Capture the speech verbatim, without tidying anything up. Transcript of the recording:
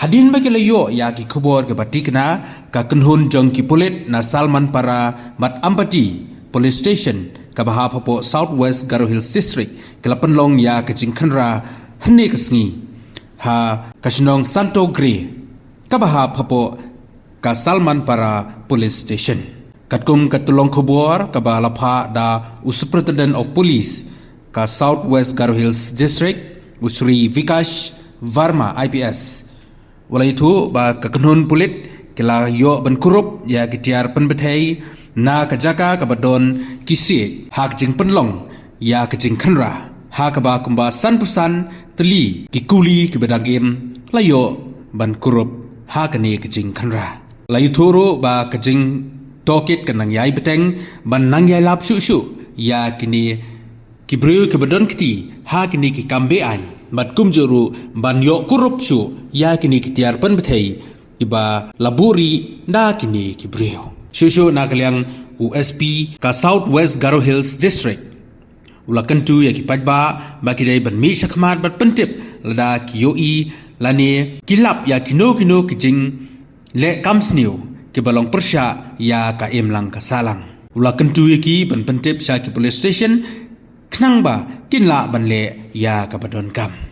Hadien ba ki la ïoh ïa ki khubor kiba tikna, ka kynhun jong ki pulit na Salmanpara bad Ampati Police Station kaba hap hapoh South West Garo Hills District ki la pynlong ïa ka jingkhynra hynne ka sngi ha ka shnong Santo Gre kaba hap hapoh ka Salmanpara Police Station. Katkum ka tyllong khubor kaba la phah da u Superintendent of Police ka South West Garo Hills District, u Shri Vikash Verma I P S, u la ïathuh ba ka kynhun pulit ki la ïoh ban kurup ïa ki tiar pynbthei na ka jaka kaba don ki siej ha ka jingpynlong ïa ka jingkhynra, ha kaba kumba sanphew san tylli ki kuli kiba dang im la ïoh ban kurup ha kane ka jingkhynra. La ïathuh ruh ba ka jingtohkit ka nang ïai bteng ban nang ïai lap shuh shuh ïa kine ki briew kiba don kti ha kine ki kam be-aiñ bad kumjuh ruh ban ïoh kurup shuh ïa kine ki tiar pynbthei kiba la buhrieh da kine ki briew. Shuh shuh na ka liang u S P ka South West Garo Hills District u la kyntu ïa ki paidbah ba ki dei ban mih shakhmat bad pyntip lada ki ïohi lane ki lap ïa kino kino ki jingleh kam sniew kiba long pyrshah ïa ka imlang ka sahlang. U la kyntu ïa ki ban pyntip sha ki police station khnang ba kin lah ban leh ïa kaba donkam.